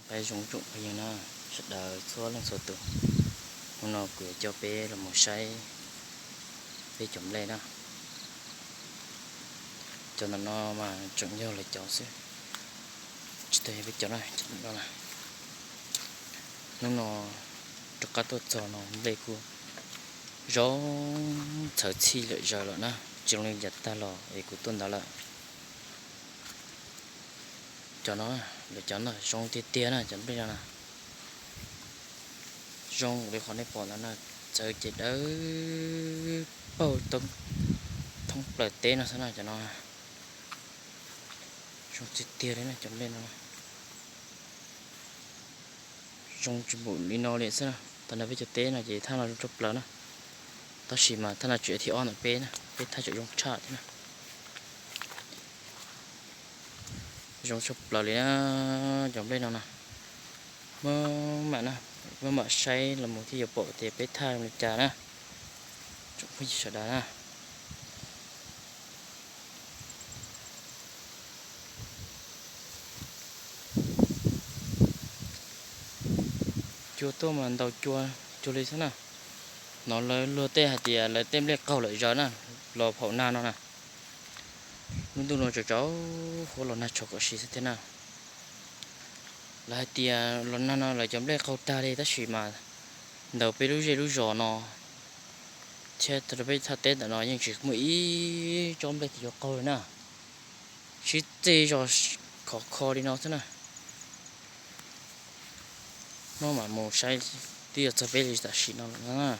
Peb zoo tsoom phooj ywg na, sawv daws txhua leej txhua tus, hnub no kuv yuav coj peb los mus saib peb cov nplej na. Cov ntawm no mas tseem yog lawv cov xwb, tsis tau yog peb cov na, cov ntawm no na. Hnub no rov qab tuaj txog no nplej kuj zoo txhawv txhij lawm zaws lawm na, tsis zoo li yav tag los es kuv tuaj ntawd lawm. Cov no, lawv cov no zoo tiag tiag na, cov nplej no na. Zoo li qhov nej pom ntawd na, txawv ces dawb paug thoob plaws teb no xwb na, cov no zoo tiag tiag li na, cov nplej no zoo tsis npaum li no li xwb na. Thaum no peb cov teb no ces thaj no zoo tshaj plaws na, tab sis mas thaj no tseem thib ob ntawm peb na, peb thaj tseem zoo tshaj thiab na. Zoo tshaj plaws li na, cov nplej no na. Maj mam na, maj mam saib los mus thiaj yuav pom tias peb thaj zoo li cas na, tsoom phooj ywg sawv daws na. Cua tuaj mas ntaus cua cuag li xwb na. Hnov lawv luag tej hais tias lawv tej nplej qaug lawm zaws na, los phaum nag no na. Lub ntuj no tsaus tsaus huab los nag tsho kom si xwb thiab na. Lawv hais tias los nag no lawv cov nplej qaug tag li tab sis mas ntaus peb lub zej lub zos no thiab rau peb thaj teb ntawm no yeej tsis muaj ib tsob nplej twg yuav qaug li na. Sib txig zos khov kho li no xwb na. Maj mam mus saib twb yuav txog peb li tam sim no lawm na.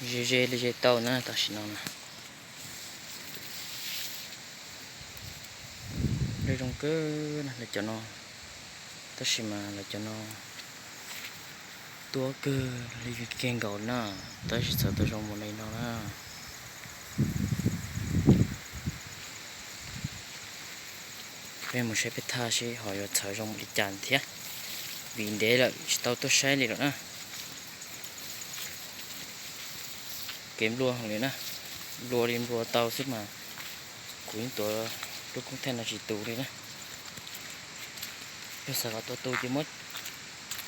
Ze ze li ze tau na tam sim no na. Nplej zoo kawg na lawv cov no, tab sis mas lawv cov no tuab kawg li kiag nkaus na, tab sis txhawv tau zoo mus li no na. Peb mus saib peb thaj seb ho yuav txhawv zoo li cas thiab, vim ntev lawm tsis tau tuaj saib li lawm na. Kev nplua li na, nplua li nplua tau xwb mas kuv yeej tuav lub koob thaij no tsis tu li na. Yog xav kom tau tu ces muab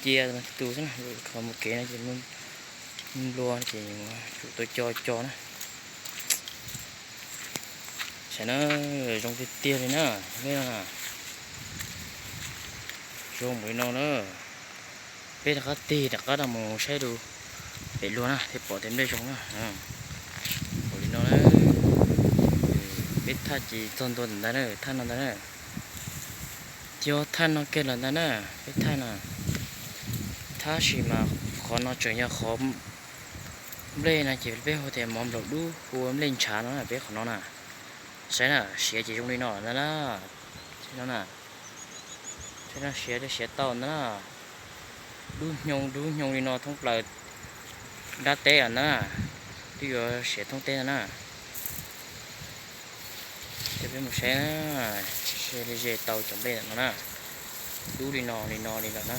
cia no tu xwb na, qhov mus kev no ces nplua ces tsum tau co co na. Saib na, zoo tiag tiag li na, nplej no na. Zoo npaum li no na. Peb rov qab tig rov qab mus saib dua pem luag na thiaj pom tias nplej zoo na. Npaum li no na. Peb thaj ces txog ntua ntawm ntawd na, thaj no ntawd na. Cog thaj no kiag los ntawd na, peb thaj no. Tab sis mas qhov no tseem yog qhov nplej no ces peb hu tias mov nplaum dub, hu ua nplej ntshav no na, peb qhov no na. Saib na, siav ces zoo li no ntag na. Saib no na, saib no siav, siav tau ntag na. Dub hnyoo dub hnyoo li no thoob plaws nrab teb os ntag na. Twb yuav siav thoob teb ntag na. Ces peb mus saib na, saib li ze tau cov nplej ntawm no na. Dub li no li no li lawm na.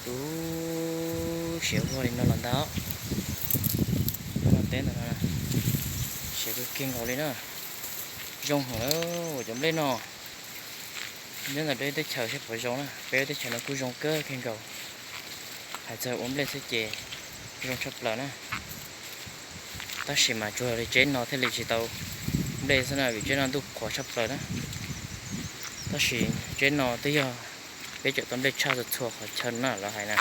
Dub siav vog li no los ntag. Lub no teb ntawm no siav kawg kiag nkaus li na. Zoo heev lawm cov nplej no. Nyob ntawm peb teb chaws seb puas zoo na, peb teb chaws no kuj zoo kawg kiag nkaus. Hais txog ua nplej xwb ces zoo tshaj plaws na. Tab sis mas tsuas yog li tsheb no thiaj li tsis tau nplej xwb na, vim tsheb no ntuj qhuav tshaj plaws na. Tab sis tsheb no twb yog peb cov tau nplej tshaj txhua txhua qhov chaw na lawv hais na.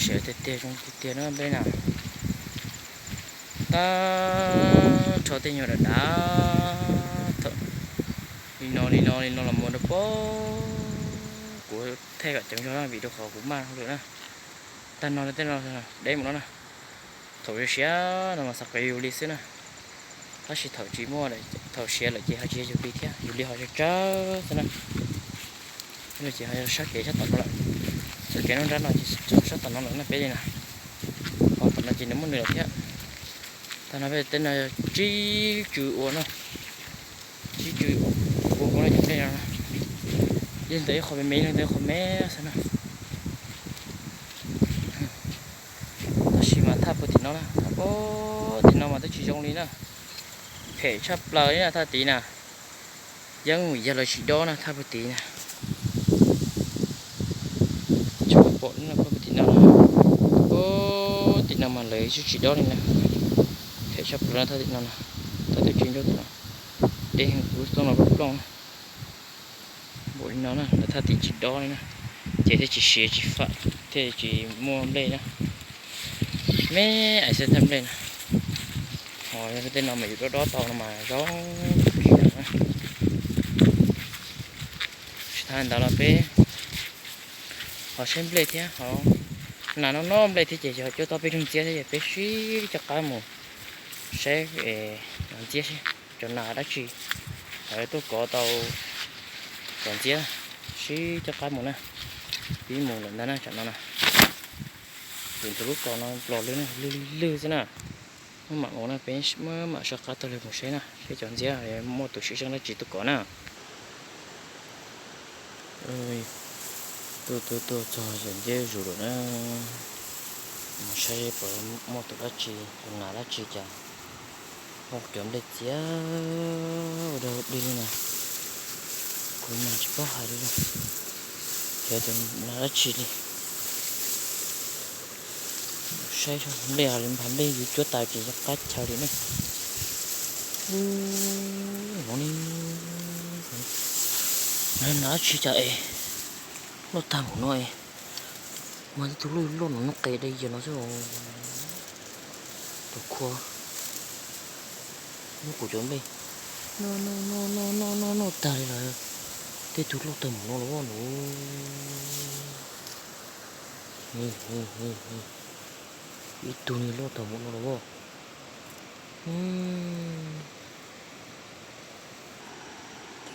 Siav tiag tiag zoo tiag tiag na nplej na. Tab rho tej nyuag dav dav li no li no li no los mus rau pem, kuv thaij kom ceev zog na vim rau qhov kuv maj lawm na. Tag no tej no deb mus no na. Thaum siav no mas xav kom yus li xwb na, tab sis thaum tsis muaj, thaum siav lawm ces ho tsis yog yus li thiab, yus li ho tsawg tsawg xwb na. Ces ho sab kev sab tom no lawm, sab kev nruab nrab no ces sab tom no lawm na peb li na. Ho tom no ces nws muaj nws lawm thiab. Tag no peb tej no tsib tsw ua no, tsib tsw ua kuv no ces tej no yeej ntawm ib qho me me, yeej ntawm ib qho me xwb na. Tab sis mas thaj puag tim no na, thaj puag tim no mas twb tsis zoo li na. Them tshaj plaws li na thaj tid na. Yeeb vim yog lawv tsis dob na thaj puag tid na. Tsis pom li no, puag tim no na. Puag tim no mas lawv tsis dob li na. Them tshaj plaws no thaj tim no na. Thaj tim tsis ncuab tim no. Deb heev, kuv xauj no plooj plooj na. Npaum li no na, lawv thaj tim tsis dob li na. Ces thiaj tsis siav tsis fam, thiaj tsis muaj nplej na. Me ais xwb thaj nplej na. Ho yog tej no mas yus dob dob tau no mas zoo kiag na. Tsis tas ntawd los peb ho saib nplej thiab, ho nas no no nplej thiab ces yog coj tau peb rooj ntxiab thiab ces peb sib coj qab mus saib ntxiab seb cov nas dab tsi tuaj kov tau cov ntxiab. Sib coj qab mus na, pib mus lawm ntag na tsam no na. Tus ntug lub kaus no los lwg lwg lwg xwb na. Muab mam mus na, peb muab mam soj qab taug lwg mus saib na, saib cov ntxiab muaj tus siv zeej dab tsi tuaj kov na. Tuaj tuaj tuaj txog cov ntxiab zus lawm na. Mus saib puas muaj tus dab tsi, tus nas dab tsi cas muaj cov nplej txias ua dog dig li na. Kuv mas tsis paub hais li, yog tus nas dab tsi li. Saib nplej, nplej yus cuab tas ces yog qab chaw li ne. Ub, no ne, nas dab tsi cas es loj tag npaum no es. Mas tib tug loj loj no, no qes dai yag no xwb. Tus khua muab kuv cov nplej noj noj noj noj noj tag li lawm. Tej tug loj tag npaum no los nus. Ib tug ni loj tag npaum no los.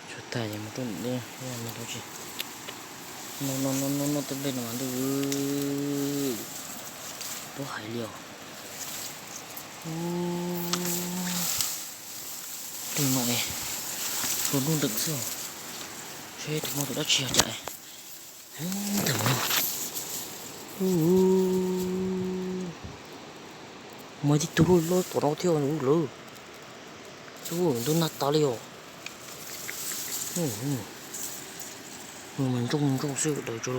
Tsuag tag es mus rau ntawm no, no no no no no tej nplej no mas ntuj, tsis paub hais li os. Ub, rau no es hluas nraug nreem xwb. Seb tus muaj tus dab tsi cas. Ntawm no mas tib tug loj loj tom no thiab lawm. Ub, ntuj nag tas li os. Mus mas ntsooj ntsooj xwb daws tso.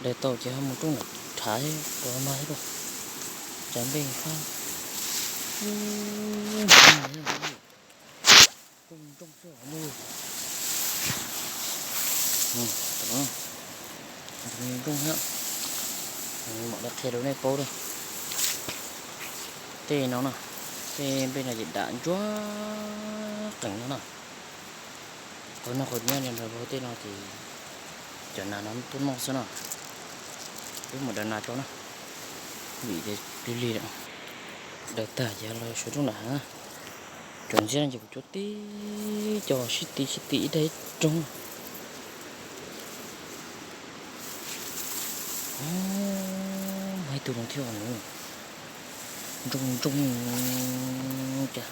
Daws tau ces ho mus rooj nram rhav thiab, ua mas thiab lauj. Cas nplej fab. Ntsooj ntsooj xwb os. Ntsooj thiab. Mam li qhia rau nej paub na. Tej no na, tej nplej no ces dam ntsuag qees no na. Qhov no qhov nyob li ntawd, tej no ces cov nas no tuaj noj xwb na. Wb mus daws nas tso na, vim tias lig lig lawm. Daws tag ces los sawv roob nram hav. Cov ntxiab no ces kuv cuab tib co sib ti sib ti ib daim ib rooj. Muaj ib tug no thiab os. Ntsooj ntsooj cas,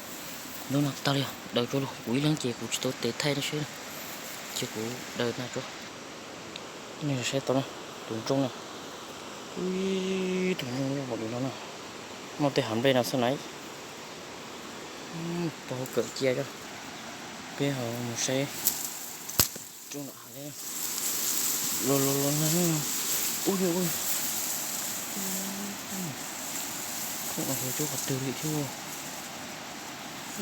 ntuj nag tag li os. Daws tso los, kuv ib leeg ces kuv tsis tau tes thaij no seb, ces kuv daws nas tso. Nej saib tau na, tus ntsooj na, ib tug ntsooj loj npaum li no na, muaj tej hav nplej no xwb na. Pab kawm cia tso, peb ho mus saib roob nram hav thiab. Los los los, ub, rooj no hluas cuab qhov twg li thiab.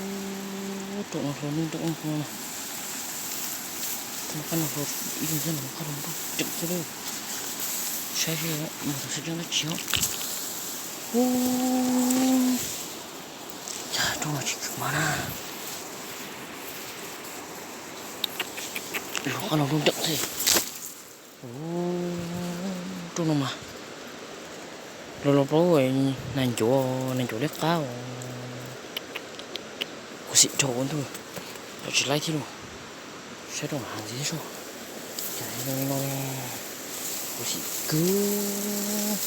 Ub, rooj no hluas nraug nraug no. Tus no qab no hluas ib leeg thiab, no qab hluas nraug nraug xwb lauj. Saib seb muaj tus siv zeej dab tsi os. Ub, cas rooj no tsis kwv mas na. Hluas qab no nraug nraug xwb. Ub, rooj no mas los los plaub, nas ncuav, nas ncuav liab qab os. Kuv xim dhau ua ntuj, tsis laib thiab lauj. Saib rau hav ntxiv thiab soj. Cas no, kuv xim kawg.